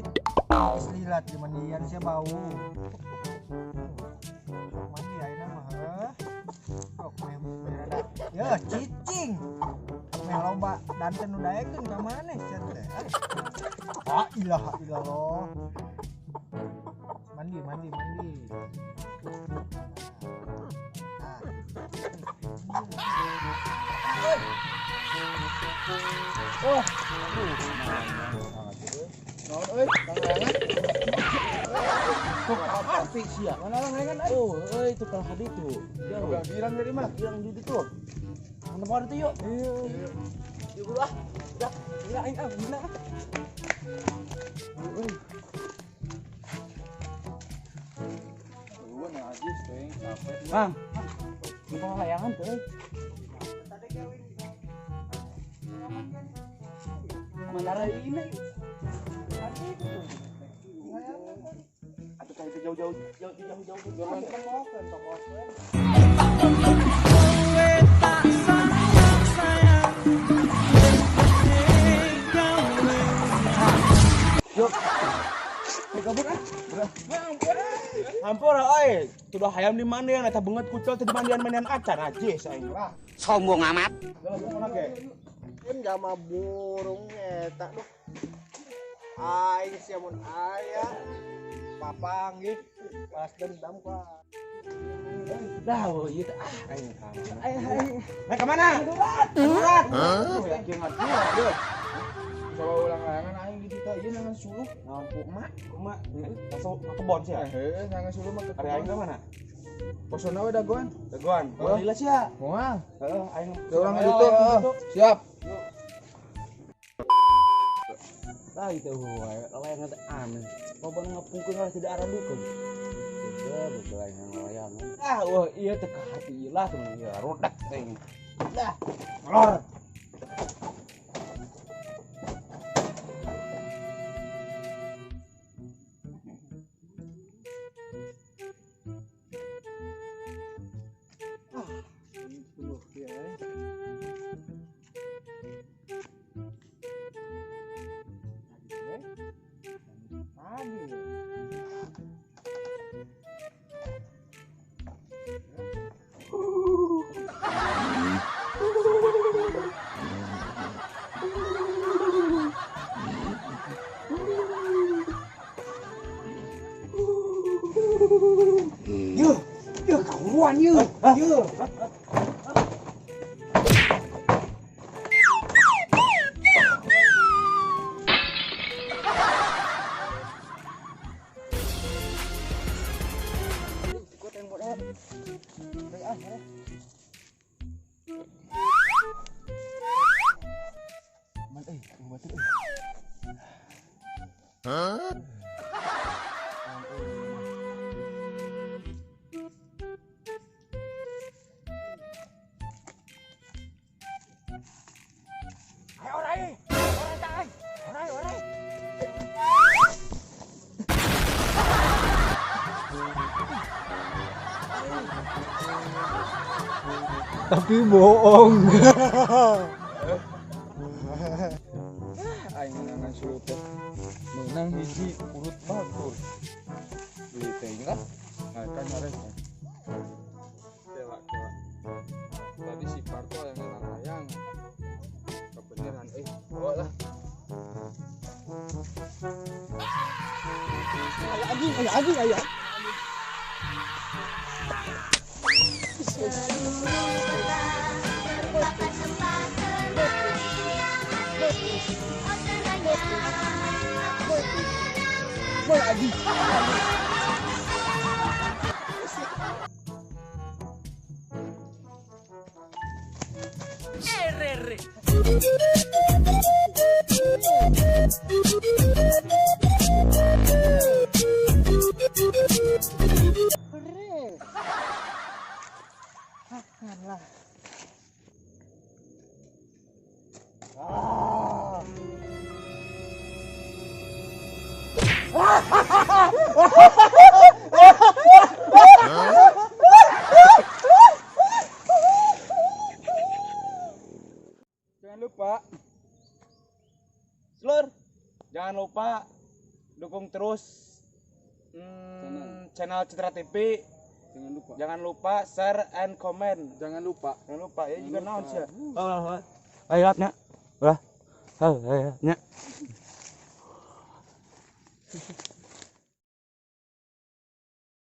Sakit. Geus lila di mandian sia bau. Sok mandi ayeuna mah heuh. Sok meh rada. Ya cicing. Meh loba danten nu daekeun ka maneh sia teh. La ilaha illallah. Mandi mandi mandi. Ah. Oh, aduh, naon euy, kang. Kok arti sia? Mana layangan euy? Oh, euy tukang hadi tuh. Udah girang dari mah. Girang di ditu. Mantap banget itu yuk. Iya. Yuk buru ah. Udah, gila aing ah, gila ah. Euy. Eueuh najis teh, capek. Mang, lupa layangan tuh. Menara ini. Atau cari jauh-jauh, jauh-jauh jauh. Yuk. Kabur ah. Hampura euy, tudah hayam di mandian eta beungeut kucel teh di mandian-mandian acan najis aing lah. Sombong amat. Kan jama burung eta duh. Aing sia mun aya papanggih balas dendam ka. Dah ieu teh ah aing ka. Aing aing. Naik ka mana? Darurat. Hah? Coba ulang layangan aing di ditu ieu nangan suluh. Nampu emak, emak langsung ke kebon sia. Heeh, nangan suluh mah ke kebon. Ari aing ka mana? Posona we dagoan. Dagoan. Moal lila sia. Moal. Heeh, aing urang ditu. Siap. Lah itu wae, layangan teh aneh. Loba nu ngapungkeun lah tidak aradukeun. Betul, betul layangan layangan. Ah, wah iya teh ka hati lah temen ieu rudak teh. Dah, ngalor. Ah, tuh ya. Tadi. Yuh, yuh karuan yuh, yuh. Huh? Ayo orai, orai tai, orai orai. Tapi bohong. Aing menangan suluh teh. Menang hiji urut batur. Duit teh lah. Nah, kan nyareng. Kela kela. Tadi si Parto yang menang layangan. Kebenaran bawa lah. Ayah anjing, ayah anjing, ayah. Lagi. RR. Makanlah. Ah. Jangan lupa Selur, jangan lupa Dukung terus channel Citra TV. Jangan lupa. Jangan lupa share and comment. Jangan lupa. Jangan lupa ya juga naon sih. Lupa. Ayo nya. Ulah. Ayo nya.